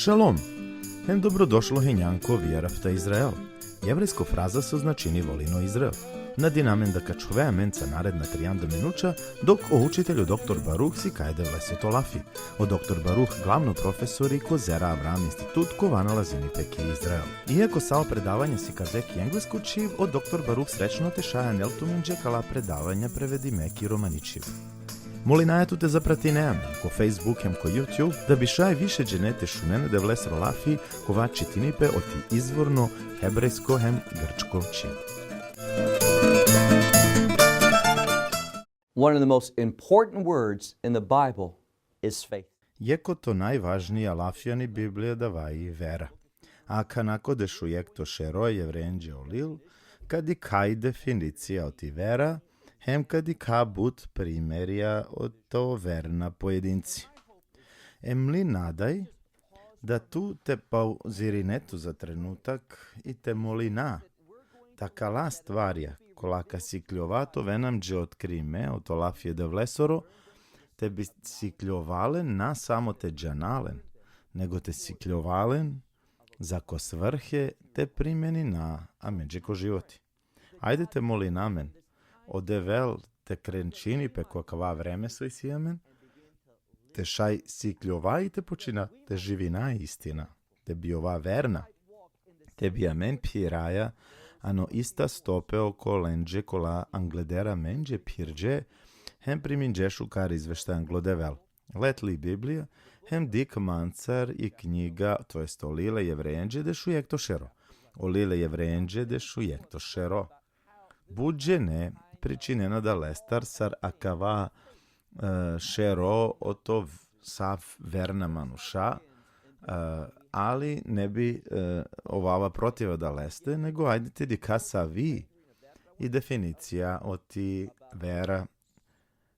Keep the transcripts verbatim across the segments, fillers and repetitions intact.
Šalom! Hem dobrodošlo hinjan ko Viera avta Izrael. Jevrejsko fraza so značini volin o Izrael. Nadinamen da ka ačhove amenca naredna trianda minuća, dok o učitelj o doktor Baruh sikaj e Devleso lafi. O doktor Baruh glavno profesori ko Zera Avraam Institut, kova nalazini pe ki Izrael. Iako sa o predavanja sikaze ki englesko čhib, o doktor Baruh srećno te šaj anel tumenđe kala predavanja prevedime ki romani čhib. Molinaja tut te zapratine amen ko Facebook hem ko YouTube, da bi šaj više džene te šunen e Devlesro lafi, kova čitini pe oti izvorno hebrejsko hem grčko čhib. One of the most important words in the Bible is faith. Jekh oto najvažnija lafija ani Biblija adava i vera. Akana ko dešujekto šero e Jevrejenđe o lil, ka dikha i definicija oti vera, hem ka dikha but primerija oto verna pojedinci. Em li nadaj da tu te pauzirine tu za trenutak i te molina, da kala stvarja kola ka sikljova te oven amenđe otkrime oto lafi e Devlesoro, te bi sikljova len na samo te džana len, nego te sikljova len zako svrhe te primenina amenđe ko životi. Ajde te molina amen o Devel te krenčini pe ko akava vreme so isi amen, te šaj sikljova i te počina te živina i istina, te bi ova verna, te bi amen phiraja ano ista stope okolenđe kola angleder amenđe phirđe, hem priminđe šukar izveštaj anglo Devel. Let li Biblija, hem dikh mancar i knjiga, to jest o lil e Jevrejenđe dešujekto šero. O lil e Jevrejenđe dešujekto šero. But džene pričinena adalestar sar akava, e, šero oto v-, sa verna manuša, e, ali ne bi, e, ovava protiv adaleste, nego ajde te dikha savi i definicija oti vera,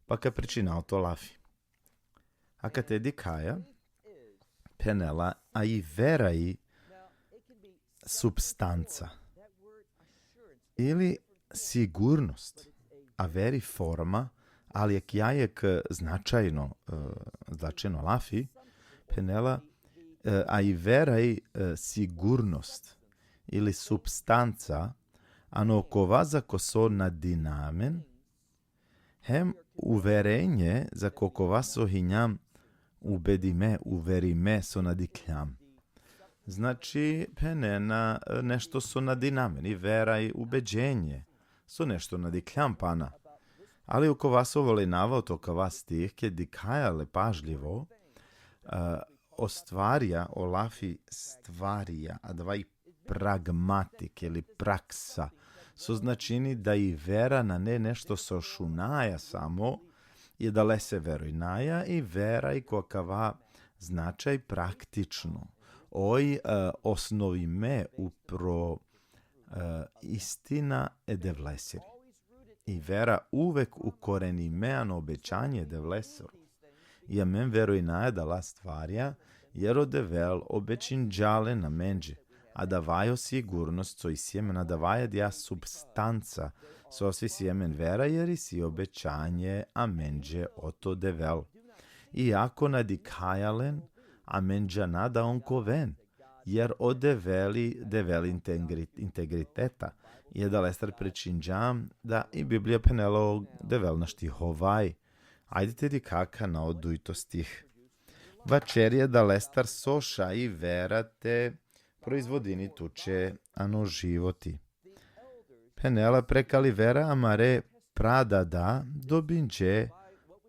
pa ka pričina oto lafi. Akate dikhaja, phenela, a i vera i substanca ili sigurnost, a vera i forma, ali jekh ja jekh značajno, e, značajno lafi, phenela, e, a i vera i, e, sigurnost ili substanca, ano okova zako so nadina amen, hem uverenje zako okova so hinjam ubedime, uverime so na dikhljam. Znači, phenena, e, nešto so nadina amen, i vera i ubeđenje, so nešto na dikhljam pana. Ali okova so volinava oto kava stih, ked dikhaja le pažljivo, e, o stvarja, o lafi stvarja, adava i pragmatik ili praksa, so značini da i vera nane nešto so šunaja samo, i adalese verujnaja, i vera i ko akava značaj praktično. Oj, e, osnovime upro, e, istina e Devlesiri. I vera uvek ukorenime ano obećanje e Devlesoro. I amen verujnaja adala stvarja, jer o Devel obećinđa len amenđe. Adava i o sigurnost so isi amen, adava i adija substanca so isi amen vera, jer isi obećanje amenđe oto Devel. Iako na dikhaja len, amen džana da on ka oven, jer o Devel i Devel integri-, integriteta. I adalestar pričinđam da i Biblija phenela o Devel našti hovai. Ajde te dikha akana o dujto stih. Vaćeri adalestar so šaj i vera te proizvodini tuće ano životi. Phenela, prekali vera amare pradada dobinđe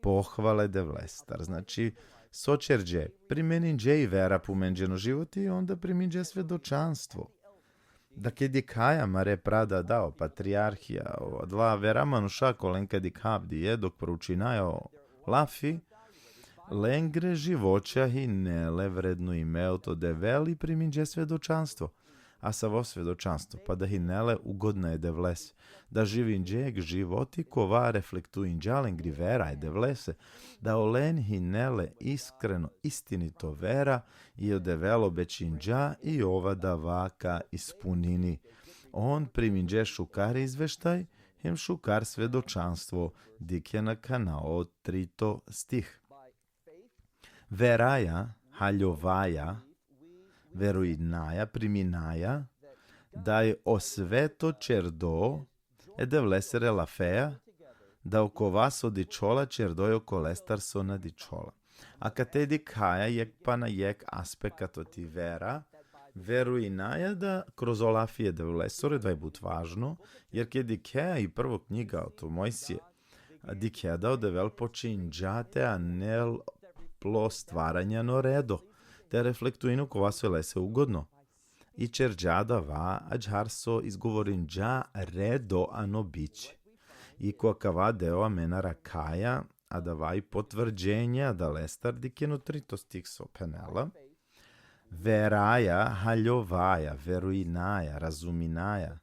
pohvale Devlestar. Znači, so ćerđe, primeninđe i vera pumenđe ano životi i onda priminđe svedočanstvo. Da ked dikhaja amare pradada, o patrijarhija, o adala vera manuša kolen ked dikha avdive dok proučinaja o lafi, lengre živoća hine le vrednuime oto Devel i priminđe svedočanstvo. A savo svedočanstvo? Pa da hine le ugodna e Devlese. Da živinđe jekh životi kova reflektuinđa lengri vera e Devlese. Da olen hine le iskreno, istinito vera, i o Devel obećinđa i ov adava ka ispunini. On priminđe šukar izveštaj, hem šukar svedočanstvo, dikhen akana o trito stih. Veraja, haljovaja, verujnaja, priminaja, da o sveto ćerdo e Devlesere lafeja, da okova so dičhola ćerdo okolestar so na dičhola. Akate dikhaja jekh pana jekh aspekat oti vera, verujnaja da kroz o lafi e Devlesoro, adava i but važno, jer ked dikhea i prvo knjiga oto Mojsije, dikhea da o Devel počinđa te anel plo stvaranja ano redo, te reflektuini okova so lese ugodno. I ćerđa adava ađahar so izgovorinđa redo ano biće. I ko akava deo amen arakhaja, adava i potvrđenje adalestar, dikhen o trito stih so phenela: Veraja, haljovaja, verujnaja, razuminaja,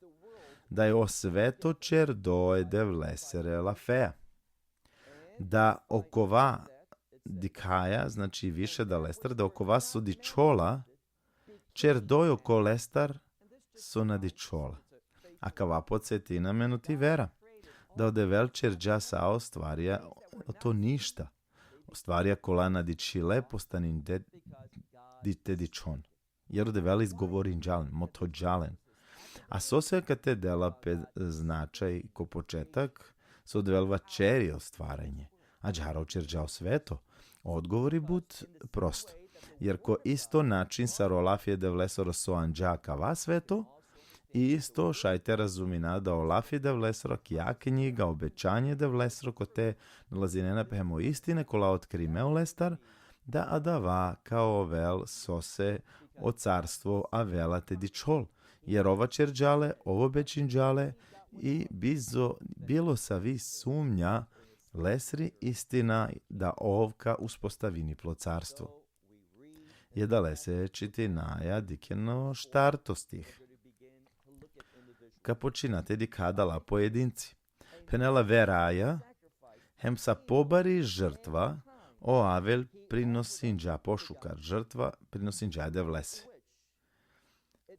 da o sveto ćerdo e Devlesere lafeja. Da okova, dikhaja, znači više adalestar, da okova so dičhola ćerdo okolestar so na dičhola. Akava podsetini amen oti vera. Da o Devel ćerđa sa o stvarja oto ništa. O stvarja kola na dičhile postaninde di-, te dičhon. Jer o Devel izgovorinđa len, mothođa len. A sose akate dela pe značaj ko početak, so o Devel vaćeri o stvaranje, ađahar ov ćerđa o sveto? Odgovor i but prosto. Jer ko isto način sar o lafi e Devlesoro so anđa akava sveto, i isto šaj te razumina da o lafi e Devlesoro, akaja knjiga, obećanje e Devlesoro, kote nalazinena pe hem o istine kola otkrime olestar, da adava ka ovel sose o carstvo avela te dičhol. Jer ov vaćerđa le, ov obećinđa le, i bizo bilo savi sumnja, lesri istina da ov ka uspostavini plo carstvo. I adalese čitinaja, dikhen o štarto stih. Ka počina te dikha adala pojedinci. Phenela: Veraja, hem sa pobari žrtva, o Avel prinosinđa, pošukar žrtva prinosinđa e Devlese,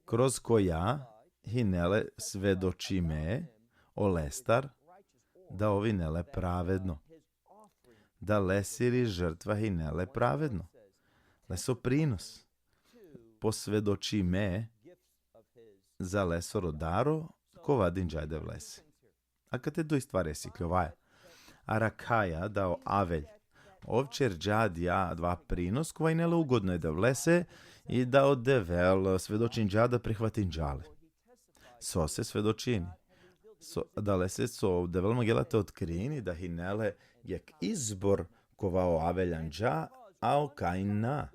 kroz koja hine le svedočime olestar da ov hine le pravedno. Da lesiri žrtva hine le pravedno. Leso prinos posvedočime za lesoro daro kova dinđa e Devlese. Akate duj stvari sikljovaja. Arakhaja da o Avel, ov ćerđa, adija adava prinos kova hine le ugodno e Devlese, i da o Devel svedočinđa da prihvatinđa le. Sose svedočini? So, adalese so o Devel mangela te otkrini da hine le jekh izbor kova o Avel anđa, a o Kain na.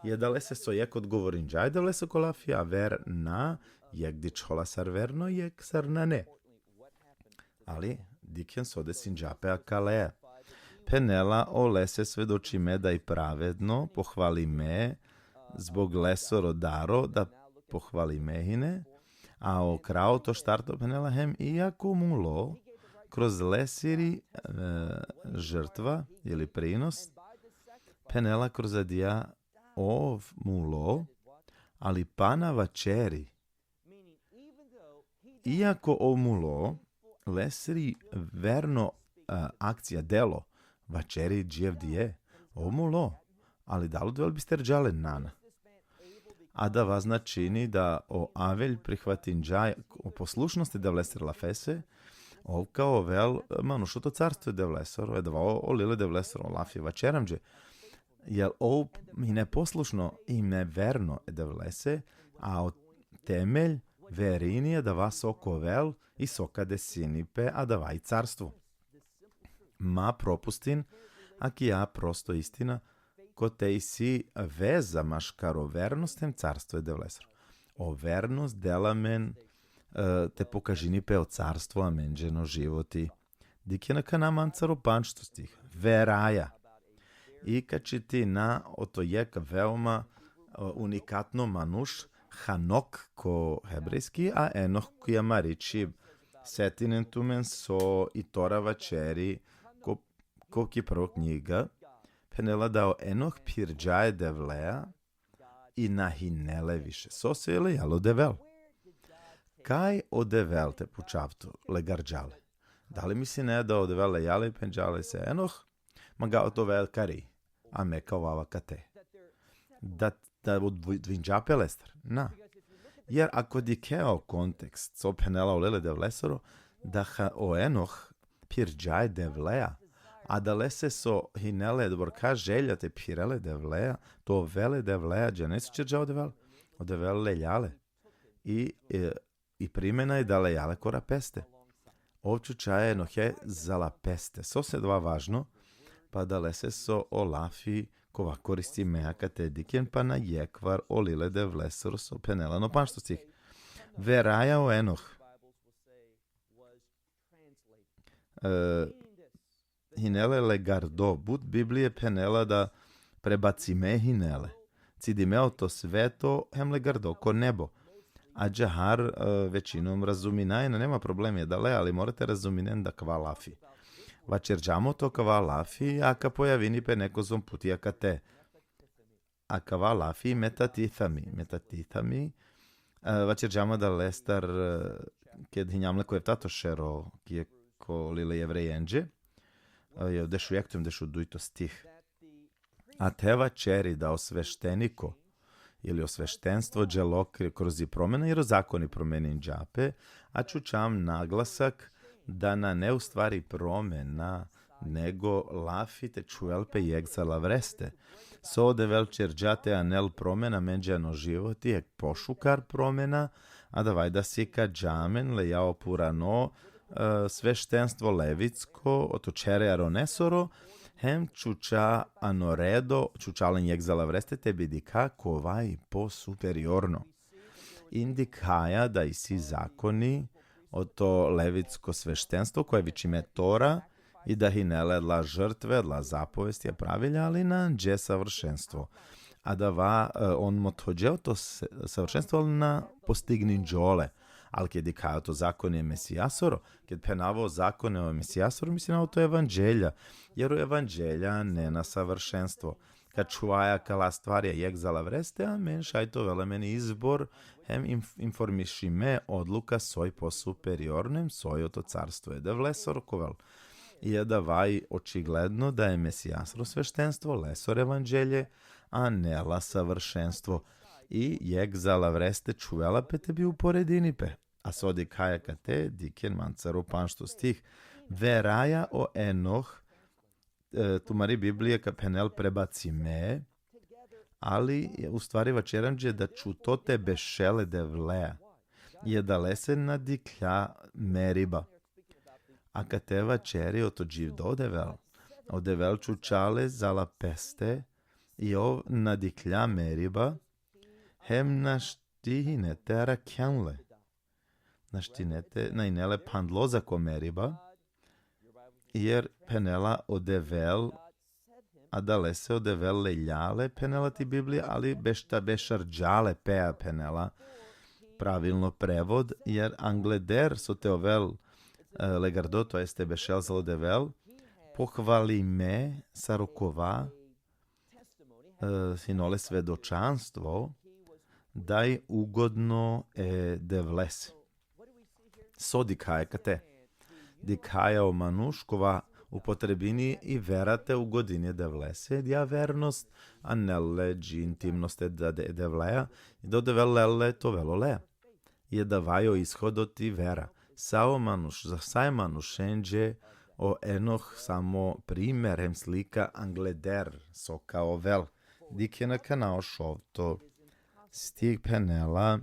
I adalese so jekh odgovorinđa e Devlese ko lafi, aver na, jekh dičhola sar verno, jekh sar nane. Ali dikhen so desinđa pe akaleja. Phenela: Olese svedočime da i pravedno, pohvalime zbog lesoro daro, da pohvalime hine, a o kraj oto štarto phenela: Hem iako mulo, kroz lesiri, e, žrtva ili prinos, phenela: Kroz adija ov mulo, ali pana vaćeri. Iako ov mulo, lesiri verno, e, akcija, delo, vaćeri dži avdive. Ov mulo, ali dal o Devel bisterđa le? Nana. Adava značini da o Avel prihvatinđa o poslušnost e Devlesere lafese, ov ka ovel manuš oto carstvo e Devlesoro, adava o, o lil e Devlesoro lafi, vaćeri amenđe. Jer ov hine poslušno, hine verno e Devlese, a o temelj verini adava so ka ovel i so ka desini pe, adava i carstvo. Ma propustin akija prosto istina, kote isi veza maškar o vernost hem carstvo e Devlesoro. O vernost dela amen, e, te pokažini pe o carstvo amenđe ano životi. Dikhen akana mancar o pandžto stih. Veraja. I ka čitina oto jekh veoma, e, unikatno manuš, Hanok ko hebrejski, a Enoh ki amari čhib. Setinen tumen so i Tora vaćeri ko, ko ki prvo knjiga, phenela da o Enoh phirđa e Devlea i na hine le više. Sose, jer lelja le o Devel. Kaj o Devel, te pučav tu, legarđa le? Dali misline da o Devel lelja le i phenđa lese: Enoh, mangava te ovel kari, a me ka ovav akate. Da da odvoj-, dvinđa pe lestar. Na. Jer ako dikhea o kontekst, so phenela o lil e Devlesoro, da ha-, o Enoh phirđa e Devlea, adalese so hine le dobor ka želja te phirel e Devlea, te ovel e Devlea, džane so ćerđa o Devel, o Devel lelja le. I, e, i primena i da lelja le kora peste. Ov čuča e Enohe zala peste. Sose adava važno? Pa adalese so o lafi kova koristimea kate, dikhen, pana jekhvar o lil e Devlesoro so phenela ano pandžto stih. Veraja o Enoh. E, hine le legardo, but Biblije phenela da prebacime hine le. Cidime oto sveto hem legardo ko nebo. Ađahar, e, većinom razuminaja, na, nema problemi adale, ali mora te razuminen da kava lafi. Vaćerđam oto kava lafi, a ka pojavini pe nekozom puti akate. A kava lafi metatithami, metatithami, e, vaćerđam adalestar, e, ked hinjam le ko eftato šero, ki e ko lil e Jevrejenđe, e, dešujekto hem dešudujto stih. A te vaćeri da o svešteniko, ili o sveštenstvo dželo kri-, kroz i promena, jer o zakoni promeninđa pe, a čučam naglasak da nane u stvari promena, nego lafi te čhuvel pe jekh zala vreste. So o Devel ćerđa te anel promena amenđe ano životi, jekh pošukar promena, adava i da sikađa amen, leja o purano, e, sveštenstvo levitsko, oto ćhere Aronesoro, hem čuča ano redo, čuča len jekh zala vreste, te bi dikha kova i posuperiorno. Indikaja da isi zakoni, oto levitsko sveštenstvo, koje vičime Tora, i da hine le adala žrtve, adala zapovesti, a pravilja, ali na anđe savršenstvo. Adava, e, on mothođe oto s-, savršenstvo, ali na postigninđe ole. Ali ked dikhaja oto zakoni e Mesijasoro, ked phenava o zakoni e Mesijasoro, mislinava oto evanđelja, jer o evanđelja nena savršenstvo. Ka čhuvaja akala stvarja jekh zala vreste, amen šaj te ovel amen izbor, hem inf-, informišime odluka soj posuperiorno hem soj oto carstvo e Devlesoro ka ovel. I adava i očigledno da e Mesijasoro sveštenstvo, lesoro evanđelje, anela savršenstvo. I jekh zala vreste čhuvela pe te bi uporedini pe. A so dikhaja kate, dikhen mancar o pandžto stih. Veraja o Enoh, e, tumari Biblija ka phenel prebacime, ali u stvari vaćeri amenđe da čhuto te bešel e Devlea. I adalese na dikhlja meriba. A kate vaćeri oto dživdo Devel. O Devel čuča le zala peste, i ov na dikhlja meriba, hem našti hine te arakhen le. Našti hine te, na hine le phandlo zako meriba, jer phenela o Devel, adalese o Devel lelja le, phenela ti Biblija, ali bešta-, bešarđa le, pea phenela, pravilno prevod, jer angleder so te ovel, e, legardo, to jeste bešel zalo Devel, pohvalime sar okova, e, hine le svedočanstvo, da i ugodno e Devlese. So dikhaja kate? Dikhaja o manuš kova upotrebini i vera te ugodini e Devlese, dija vernost, anel le dži intimnost e Da-, De-, Devlea, i da o Devel lel le te ovel olea. I adava i o ishod oti vera. Sa o manuš, za sa e manušenđe, o Enoh samo primer hem slika angleder so ka ovel. Dikhen akana o šovto stih, phenela,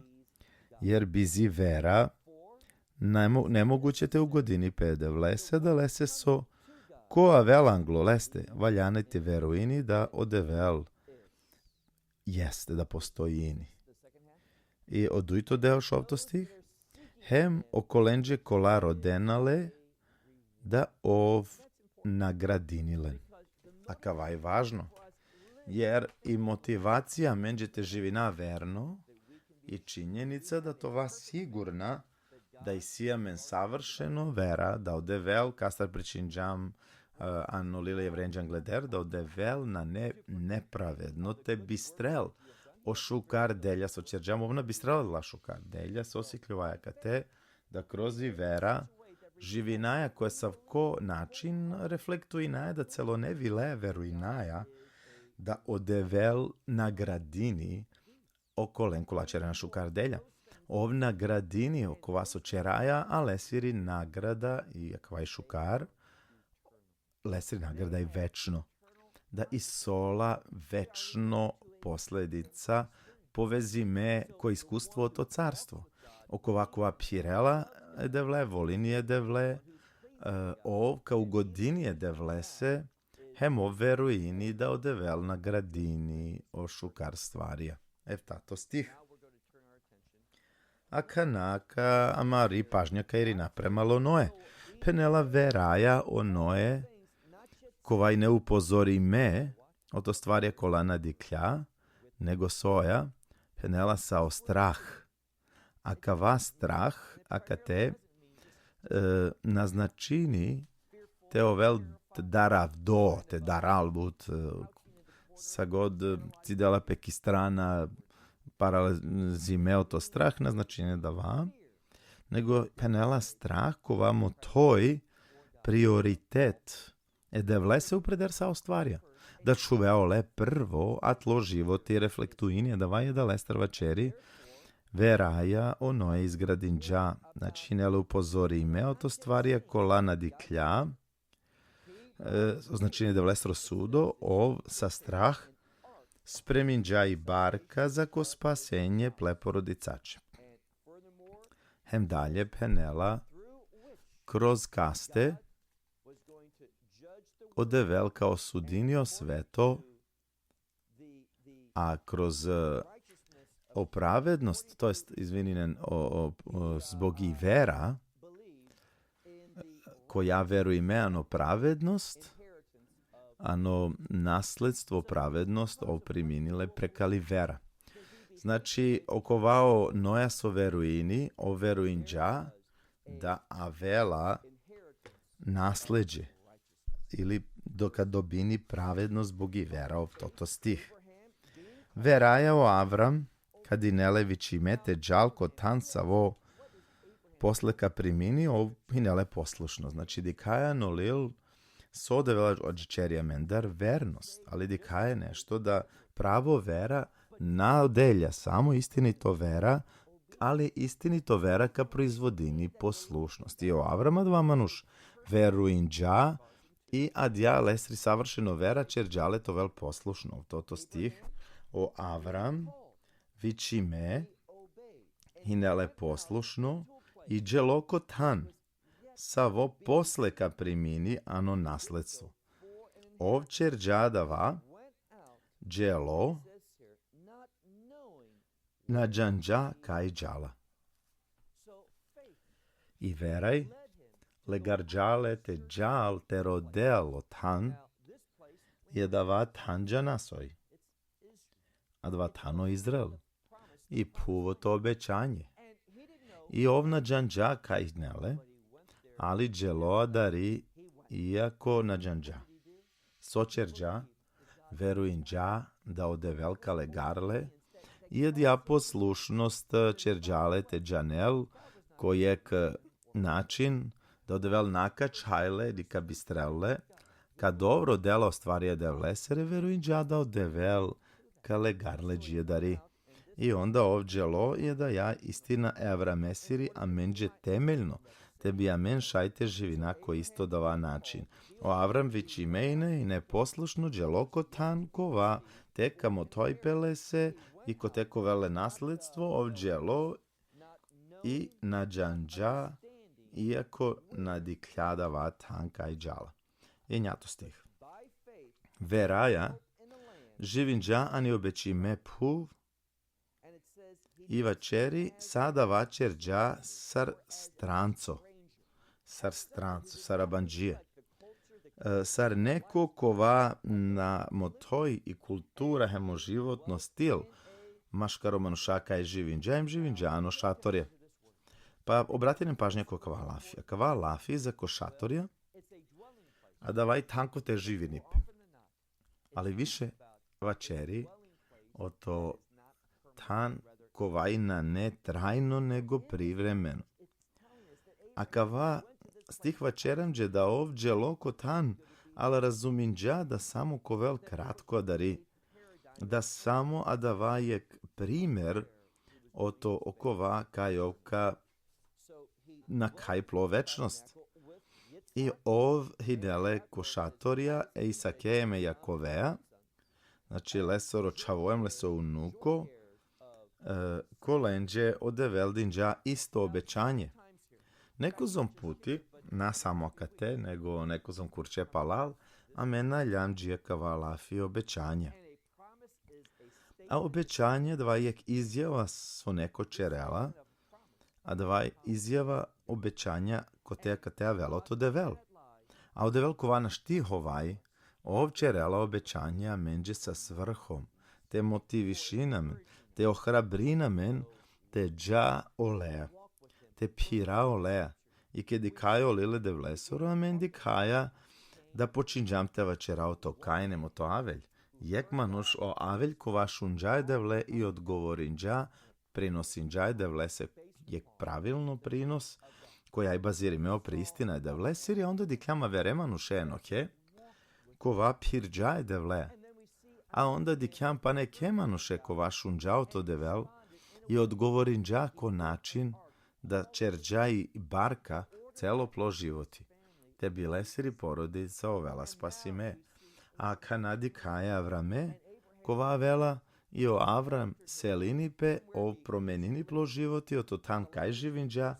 jer bizi vera, nemo-, nemoguće te ugodini pe e Devlese, adalese so ko avela anglo leste, valjani te verujini da o Devel jeste, da postojini. I o dujto deo šovto stih, hem okolenđe kola rodena le, da ov nagradini len. Akava i važno. Jer i motivacija amenđe te živina verno, i činjenica da te ova sigurna da isi amen savršeno vera, da o Devel, kastar pričinđam, e, ano lil e Jevrejenđe angleder, da o Devel nane nepravedno te bistrel o šukar delja so ćerđam, ov na bistrela la šukar delja, so sikljovaja kate, da kroz i vera živinaja ko esavko način, reflektuinaja da celo nevi le verujinaja, da o Devel nagradini okolen kola ćerena šukar delja. Ov nagradini okova so ćeraja, a lesiri nagrada i akava i šukar, lesiri nagrada i večno. Da isi ola večno posledica povezime ko iskustvo oto carstvo. Okova kova phirela e Devle, volini e Devle, e, ov ka ugodini e Devlese, hem ov verujini da o Devel nagradini o šukar stvarja. Eftato stih. Akana ka amari pažnja ka irina prema lo Noe. Phenela: veraja o Noe, kova ine upozorime oto stvarja kola na dikhlja, nego soja, phenela, sa o strah. Akava strah, akate, e, na značini te ovel daravdo, te daral but, e, sa god, e, cidela pe ki strana, paralizime oto strah, na značini adava, nego phenela strah kova mothoj prioritet e Devlese upreder sa o stvarja. Da čhuve ole prvo, a tlo životi reflektuini adava. I adalestar vaćeri: veraja o Noe izgradinđa, znači, ine le upozorime oto stvarja kola na dikhlja, e, so značini e Devlesro sudo, ov sa strah spreminđa i barka zako spasenje ple porodicaće. Hem dalje phenela: kroz kaste o Devel ka osudini o sveto, a kroz, e, o pravednost, to jest, izvininen, o, o, o, zbog i vera, koja verujme ano pravednost, ano nasledstvo pravednost ov primini le prekali vera. Znači, okova o Noja so verujini, ov verujinđa da avela nasleđe, ili doka dobini pravednost zbog i vera, oftoto stih. Veraja o Avram, kad ine le vičime te džal ko than savo posle ka primini, ov ine le poslušno. Znači, dikhaja ano lil so Devel ađaćeri amendar vernost, ali dikhaja nešto da pravo vera na o delja, samo istinito vera, ali istinito vera ka proizvodini poslušnost. I o Avram adava manuš verujinđa, i adija lesri savršeno vera ćerđa le te ovel poslušno. Oftoto stih, o Avram vičime, ine le poslušno, i dželo ko than savo posle ka primini ano nasledstvo. Ov ćerđa adava, dželo, na džanđa kaj džala. I veraj legarđa le te džal te rodel o than, i adava than džana soj. Adava than o Izrael. I phuv oto obećanje. I ov na džanđa kaj ine le, ali dželo adari, iako na džanđa. So ćerđa? Verujinđa da o Devel ka legar le, i adija poslušnost ćerđa le te džanel ko jekh način da o Devel na ka čhaj le, ni ka bistrel le, ka ov rodel o stvarja e Devlesere, verujinđa da o Devel ka legar le dži adari. I onda ov dželo i adaja istina e Avramesiri amenđe temeljno, te bi amen šaj te živina ko isto adava način. O Avram vičime ine, ine poslušno, dželo ko than kova te ka mothoj pe lese i kote ka ovel le nasledstvo, ov dželo i na džanđa, iako na dikhlja adava than kaj džala. Enjato stih. Veraja živinđa ani obećime phuv, i vaćeri sa adava ćerđa sar stranco, sar stranco, sar abanđija. E, sar neko kova na mothoj i kultura hem o životno stil maškaro manuša kaj živinđa, em živinđa ano šatorja. Pa obratinen pažnja ko kava lafi. Kava lafi zako šatorja, adava i than kote živini pe. Ali više vaćeri oto than kova i nane trajno nego privremeno. Akava stih vaćeri amenđe da ov dželo ko than, ali razuminđa da samo ka ovel kratko adari. da samo adava jekh primer oto okova kaj ov ka nakhaj plo večnost. I ov hine le ko šatorja e Isakeja hem e Jakovea, znači lesoro čhavo hem leso unuko, e, kolenđe o Devel dinđa isto obećanje. Nekozom puti, na samo kate, nego nekozom kurće palal, amen aljam dži akava lafi obećanje. A obećanje adava jekh izjava so neko ćerela, adava izjava obećanja kote kate avela oto Devel. A o Devel kova našti hovaj, ov ćerela obećanja amenđe sa svrhom, te motivišini amen, te ohrabrini amen, te dža oleja, te phira oleja. I ked dikhaja o lil e Devlesoro, amen dikhaja da počinđam te vaćera oto Kain hem oto Avel. Jekh manuš o Avel kova šunđa e Devle i odgovorinđa, prinosinđa e Devlese jekh pravilno prinos, koja i bazirime opri istina e Devlesiri, a onda dikljam avere manuše Enohe, kova phirđa e Devle. A onda dikljam pana jekhe manuše kova šunđa oto Devel i odgovorinđa ko način da ćerđa i barka celo plo životi, te bi lesiri porodica ovela spasime. A kana dikhaja Avrame, kova avela i o Avram selini pe, ov promenini plo životi, oto than kaj živinđa,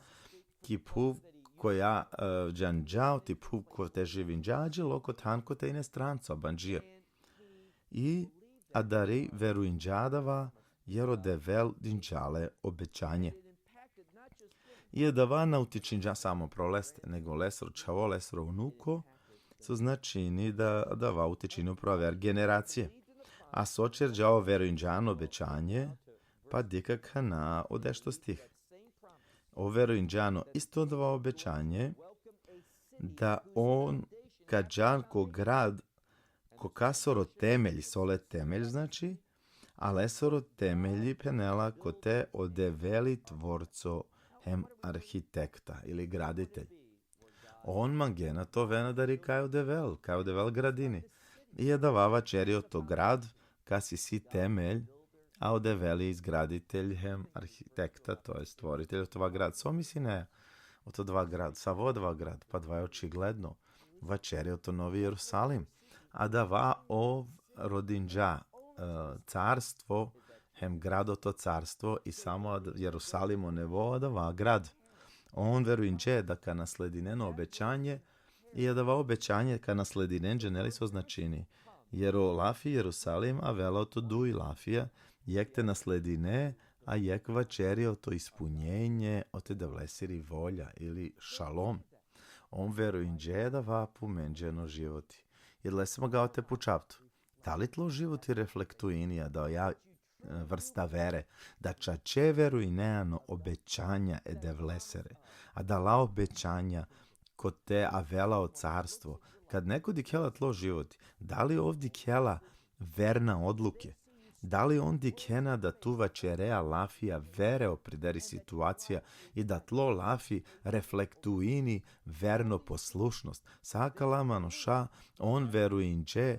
ki phuv koja, e, džanđa, oti phuv kote živinđa, dželo ko than kote inostranstvo, abanđija. I adari verujinđa adava, jer o Devel dinđa le obećanje. I adava na utičinđa samo pro leste, nego lesro čhavo, lesro unuko, so značini da adava utičini pro aver generacije. A so ćerđa o verujinđa ano obećanje, pa dikh akana o dešto stih. O verujinđa ano isto adava obećanje, da on ka dža ko grad, ko kasoro temelj, so le temelj, znači, a lesoro temelji phenela kote o Devel i tvorco hem arhitekta ili graditelj. On mangena te oven adari kaj o Devel, kaj o Devel gradini. I adava vaćeri oto grad, kas isi temelj, a o Devel i izgraditelj hem arhitekta, to jest stvoritelj oto adava grad. So misline oto adava grad, savo adava grad, pa adava očigledno vaćeri oto Novi Jerusalim. Adava ov rodinđa, e, carstvo, hem grad oto carstvo, i samo ad-, Jerusalim o nevo adava grad. On verujinđe da ka nasledinen o obećanje, i adava obećanje ka nasledinen, džaneli so značini. Jer o lafi Jerusalim avela oto duj lafija, jekh te nasledine, a jekh vaćeri oto ispunjenje ote Devlesiri volja ili šalom. On verujinđe adava pumenđe ano životi. I adalese mangava te pučav tu. Dali tlo životi reflektuini adaja, e, vrsta vere, da čače verujine ano obećanja e Devlesere, adala obećanja kote avela o carstvo, kad neko dikhela tlo životi, dali ov dikhela verna odluke, dali on dikhena da tu vaćerea lafija vere opri adari situacija i da tlo lafi reflektuini verno poslušnost. Sa akala manuša, on verujinđe,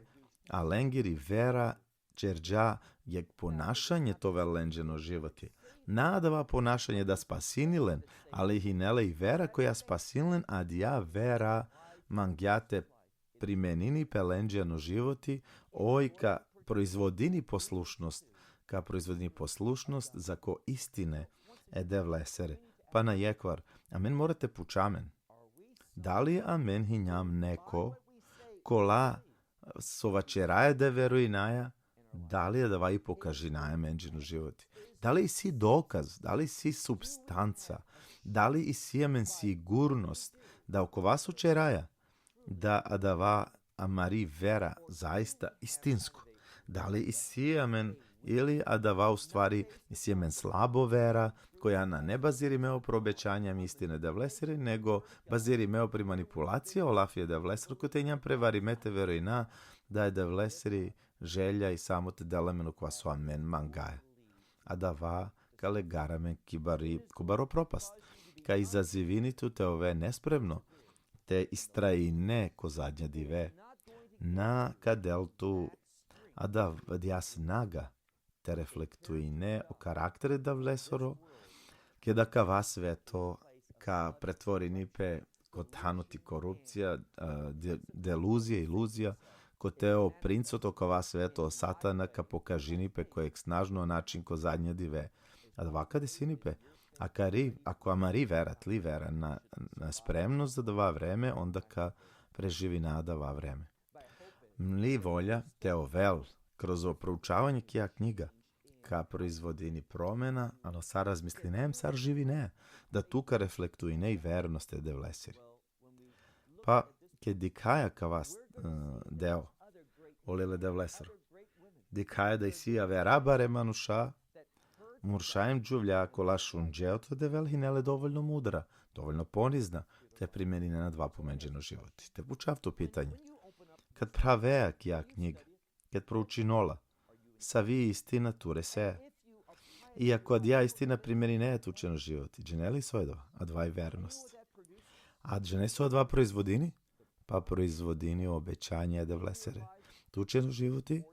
a lengiri vera ćerđa jekh ponašanje te ovel lenđe ano životi. Na adava ponašanje da spasini len, ali hine le i vera koja spasini len, adaja vera mangja te primenini pe lenđe ano životi, oj ka proizvodini poslušnost, ka proizvodini poslušnost zako istine e Devlesere. Pana jekhvar, amen mora te puča amen. Dali amen hinjam neko kola so vaćeraja da verujinaja, dali adava i pokažinaja amenđe ano životi? Dali isi dokaz, dali isi substanca, dali isi amen sigurnost da okova so ćeraja, da adava amari vera zaista istinsko? Dali isi amen, ili adava u stvari isi amen slabo vera, koja nane bazirime opro obećanja hem istine Devlesiri, nego bazirime opri manipulacija o lafi e Devlesiri, kote injam prevarime te verujina da e Devlesiri želja i samo te del amen okova so amen mangaja. Adava ka legar amen ki bari, ko baro propast. Ka izazivini tu te ove nespremno, te istrajine ko zadnja dive. Na ka del tu a da adija snaga te reflektuine o karaktere Devlesoro, keda kava sveto ka pretvorini pe ko than oti korupcija, e, de-, deluzija, iluzija, kote o princo oto kava sveto, o Satana, ka pokažini pe ko jekh snažno način ko zadnja dive. Adava ka desini pe, akari, ako amari vera, tli vera na, na spremnost za adava vreme, onda ka preživina adava vreme. Mli volja te ovel, kroz o proučavanje kija knjiga, ka proizvodini promena, ano sar razmisline hem sar živine, da tu ka reflektuine i vernost e Devlesiri. Pa, ked dikhaja kava, e, deo, o lil e Devlesoro. Dikhaja da isi avera bare manuša, murša hem džuvlja, kola šunđe oto Devel, hine le dovoljno mudra, dovoljno ponizna, te primeninen adava po amenđe ano životi. Te pučav tut pitanje. Kad pravea kija knjiga, kad proučinea la, savi istina tu resea? I ako adija istina primenine tuće ano životi, džane li so adava? Adava i vernost. A džane so adava proizvodini? Pa proizvodini obećanje e Devlesere tuće ano životi,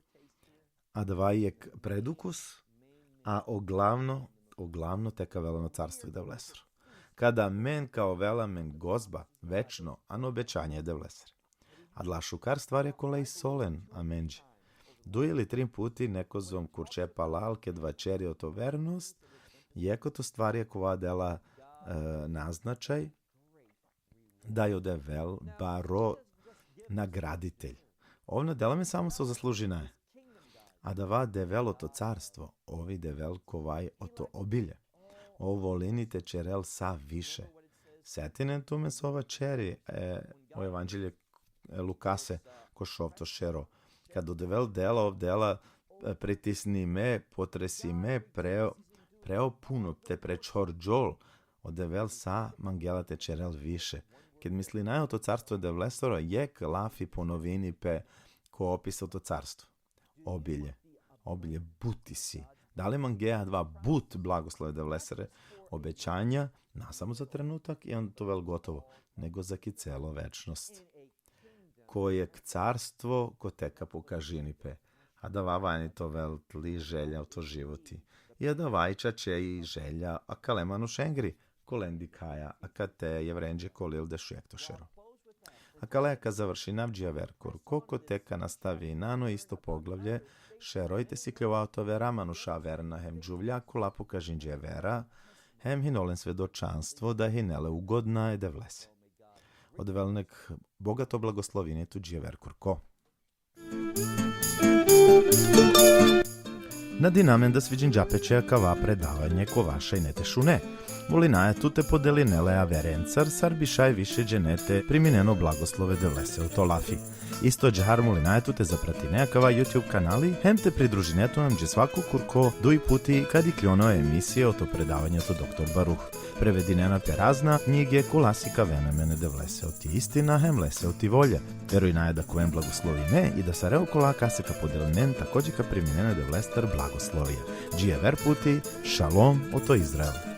adava i jekh predukus, a o glavno, o glavno te ka avel ano carstvo e Devlesoro. Kada amen ka ovel amen gozba večno ano obećanje e Devlesere. Adala šukar stvarja kola isi olen amenđe. Duj ili trin puti nekozom kurče palal ked vaćeri oto vernost, jekh oto stvarja kova dela, e, naznačaj da i o Devel baro nagraditelj. Ov na dela amen samo so zaslužinaja. Adava Devel oto carstvo, ov i Devel kova i oto obilje. Ov volini te ćerel sa više. Setinen tumen so vaćeri, e, o Evanđelje e Lukase, ko šovto šero. Kad o Devel dela, ov dela, e, pritisnime, potresime, pre-, preo puno, te prečhorđol, o Devel sa mangela te ćerel više. Ked mislinaja oto carstvo e Devlesoro, jekh lafi ponovini pe ko opis oto carstvo. Obilje. Obilje, but isi. Dali mangea adava but blagoslove Devlesere, obećanja, na samo za trenutak i onda te ovel gotovo, nego za ki celo večnost. Ko jekh carstvo kote ka pokažini pe. Adava valjani te ovel tli želja oto životi. I adava i čače i želja akale manušengri, kolen dikhaja akate Jevrejenđe ko lil dešujekhto šero. Akale ka završinav dži aver kurko, kote ka nastavina ano isto poglavlje, šero i te sikljova oto avera manuša verna hem džuvlja kola pokažinđe vera, hem hine olen svedočanstvo da hine le ugodna e Devlese. O Devel nek bogato blagoslovini tut dži aver kurko. Nadina amen da sviđinđa pe će akava predavanje kova šaj ine te šune. Molinaja tut te podeline le averencar, sar bi šaj više džene te priminen o blagoslove Devlese oto lafi. Isto ađahar molinaja tut te zapratine akava YouTube kanali, hem te pridružine tut amenđe svako kurko duj puti kad ikljon o emisije oto predavanje oto doktor Baruh. Prevedinena pe razna knjige kola sikavena amen e Devlese oti istina hem lese oti volja. Verujnaja da ka oven blagoslovime i da sare okola kase ka podelinen takođe ka priminen e Devlestar blagoslovija. Dži aver puti, šalom oto Izrael.